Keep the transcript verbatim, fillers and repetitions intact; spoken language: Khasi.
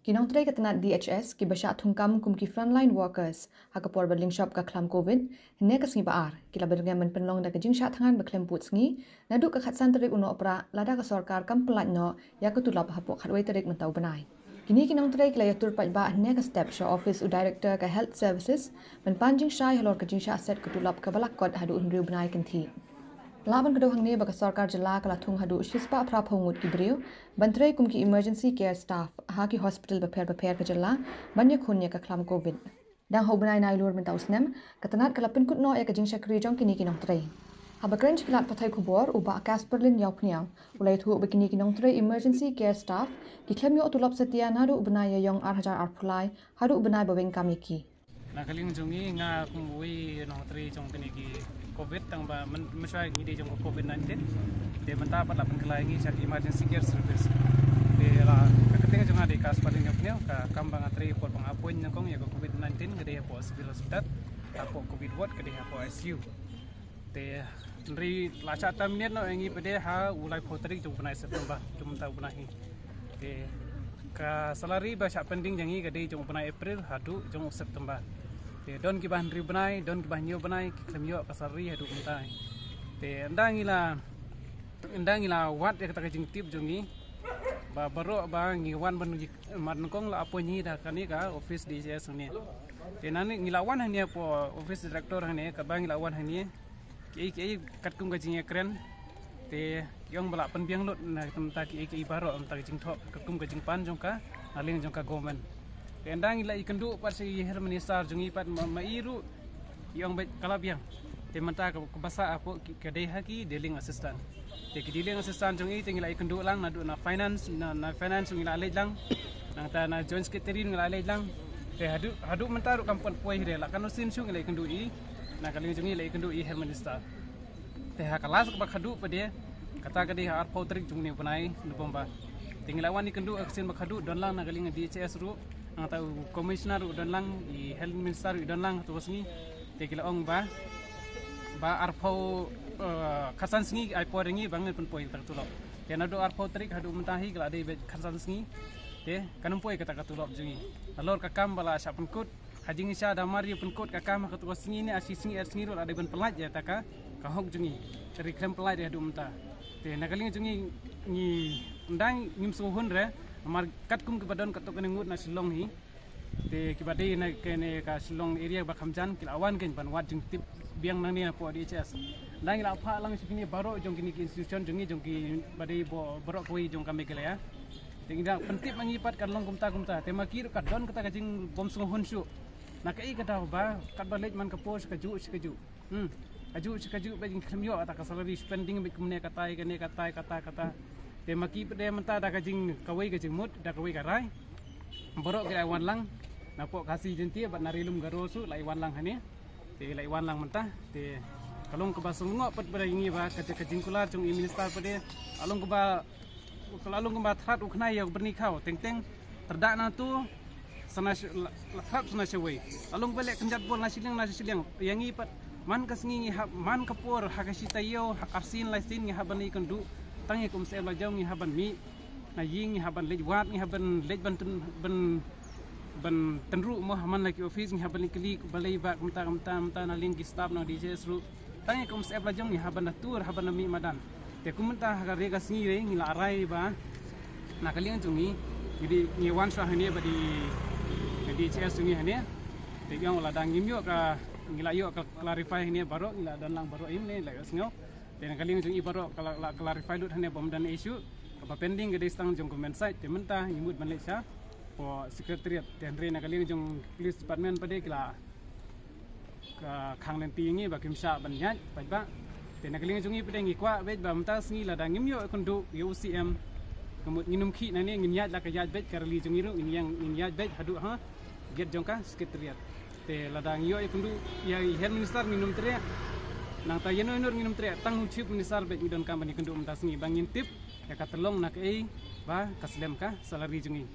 Ki nongtrei ka tnat D H S kiba shah thungkam kum ki frontline workers ha ka por ba lyngshop ka khlam Covid hynne ka sngi ba ar ki la byrngem ban pynlong da ka jingshah thngan ba khlem pud sngi naduh ka khatsan tarik u Nohprah lada ka sorkar kam pyllait noh ïa ka tulop hapoh khatwei tarik mynta u bnai. Kine ki nongtrei ki la ïatur paidbah hynne ka step sha office u Director ka Health Services ban pan jingshai halor ka jingshah set ka tulop kaba la kot haduh hynriew bnai kynthih. Lah ban kdew hangne ba ka sorkar jylla ka la thung haduh shispah phra phew ngut ki briew ban trei kum ki emergency care staff ha ki hospital bapher bapher ka jylla ban ïakhun ïa ka khlam Covid. Dang ha u bnai Nailur mynta u snem ka tnat ka la pynkut noh ïa ka jingshakri jong kine ki nongtrei. Haba kren sha ki lad pathai khubor u Bah Casperlin Ïawphniang u la ïathuh ba kine ki nongtrei emergency care staff ki khlem ïoh tulop satia naduh u bnai Ïaïong ar hajar arphew lai haduh u bnai ba weng kam ïa ki. Na ka liang jong ngi, nga kum uwei u nongtrei jong kine ki Covid, tang ba myn-, mynshuwa ngi dei jong ka Covid nineteen. Te mynta pat la pynkylla ïa ngi sha ki emergency care service. Te la ka kyrteng jong nga dei Casperlin Ïawphniang, ka kam ba nga trei por ba nga appoint nyngkong ïa ka Covid nineteen ka dei hapoh civil hospital, hapoh Covid ward ka dei hapoh I C U. Te hynrei la shah terminate noh ïa ngi pat de ha u laiphew tarik jong u bnai September jong mynta u bnai hi. Te ka salary ba shah pending jong ngi ka dei jong u bnai April haduh jong u September. Te don kiba hynriew bnai, don kiba hynñiew bnai ki khlem ïoh ka salary haduh mynta. Te ynda ngi la, ynda ngi la wad ïa kata ka jingtip jong ngi ba baroh ba ngi wan ban ngi mar nyngkong la appoint ngi da kane ka office D H S hangne. Te nangne ngi la wan hangne hapoh office director hangne, katba ngi la wan hangne kiei kiei katkum ka jingïakren. Te ki ong ba la pynbiang lut na ka bynta kiei kiei baroh, na ka bynta ka jingthoh katkum ka jingpan jong ka, na liang jong ka government. Te ynda ngi la ïakynduh pat sha i health minister jong ngi pat ma, ma i ruh i ong beit ka la biang. Te mynta ka, kaba sah hapoh ki, ka dei ha ki dealing assistant. Te ki dealing assistant jong i te ngi la ïakynduh lang naduh na finance, na, na finance ngi la leit lang. Nangta na joint secretary ngi la leit lang. Te haduh, haduh mynta ruh kam pat poi hi re, la katno sien shuh ngi la ïakynduh i, na ka liang jong ngi la ïakynduh i health minister. Te ha ka last kaba khadduh pat de, kata ka dei ha arphew tarik jong une u bnai November. Te ngi la wan ïakynduh ha ka sien ba khadduh, don lang na ka liang D H S ruh, nangta u commissioner ruh don lang, i health minister ruh i don lang ha kato ka sngi. Te ki la ong ba, ba arphew, eh, khatsan sngi ai por ïa ngi ba ngin pynpoi kata ka tulop. Te naduh arphew tarik haduh mynta hi ka la dei beit khatsan sngi. Te kan ym poi kata ka tulop jong ngi. Halor ka kam ba la shah pynkut, ha jingshisha da mar ïa pynkut ka kam ha kato ka sngi ne, ar shi sngi, ar sngi ruh la dei ban pyllait ïa kata ka, ka hok jong ngi. Te ri khlem pyllait ïa haduh mynta. Te na ka liang jong ngi, ngi ynda ngim sngewhun re, namar katkum kiba don katto katne ngut na Shillong hi. Te kiba dei na kane ka Shillong area ba kham jan ki la wan kein ban wad jingtip biang nangne hapoh D H S. Ynda ngi la phah lang sha kine baroh jong kine ki institution jong ngi, jong ki ba dei bo-, baroh kawei jong ka Meghalaya. Te ngi da pyntip ma ngi pat kan long kumta kumta. Te ma ki ruh ka don kata ka jingbym sngewhun shuh. Na kaei ka daw ba katba leit man ka por sha kajuh sha kajuh. Hmm. Kajuh sha kajuh beit ngi khlem ïoh kata ka salary, spending beit kumne katai kane katai kata kata. Te ma ki pat de mynta da ka jing kawei ka jingmut, da kawei ka rai. Baroh ki la wan lang. Napoh Khasi Jaiñtia bad na Ri Lum Garo ruh la wan lang hangne. Te la wan lang mynta. Te ka long kaba sngewbha pat ba ïa ngi ba ka, ka jingkular jong i minister pat de. Ka long kaba Ka la long kumba thrad u khnai ïa u byrni khaw, teng teng tyrda na tu, sana sh-, la, la thrad sana shawei. La long ba leh kynjat bol na shiliang na shiliang. Ïa ngi pat man ka sngi ngi hap, man ka por ha ka shi taïew, ha ka arsien laisien ngi hap ban ïakynduh. Tang ïa ka umsyep la jong ngi hap ban mih na ïing, ngi hap ban leit wad, ngi hap ban leit ban tyn, ban, ban tynruh mo ha man la ki office, ngi hap ban leit kylli balei ba kumta kumta kumta na liang ki staff na D H S ruh. Tang ïa ka umsyep la jong ngi hap ban da tur, hap ban da mih madan. Te kum mynta ha ka re ka sngi re ngi la rai ba na ka liang jong ngi, ngi dei ngi wan shuwa hangne ba dei ka D H S jong ngi hangne. Te ïa lada ngim ïoh ka, ngi la ïoh ka clarify hangne baroh, ngi la don lang baroh im ne la ïohsngew. Te na ka liang jong ngi baroh ka la, la clarify lut hangne bym don issue. Kaba pending ka dei tang jong government side, te mynta ngi mut ban leit sha hapoh secretariat. Te hynrei na ka liang jong police department pat de ki la ka khang lynti ïa ngi ba kim shah ban ïaid paidbah. Te na ka liang jong ngi pat de ngi kwah beit ba mynta sngi lada ngim ïoh ïakynduh ïa u C M, ka mut ngin ym khih nangne, ngin ïaid la ka ïaid beit, ka rally jong ngi ruh ngin ïaid, ngin ïaid beit haduh ha gate jong ka secretariat. Te lada ngi ïoh ïakynduh ïa i health minister ngin ym treh, nangta ïano ïano ruh ngin ym treh, tang u chief minister beit ngi donkam ban ïakynduh mynta sngi ba ngin tip ïa ka tyllong na kaei ba ka slem ka salary jong ngi.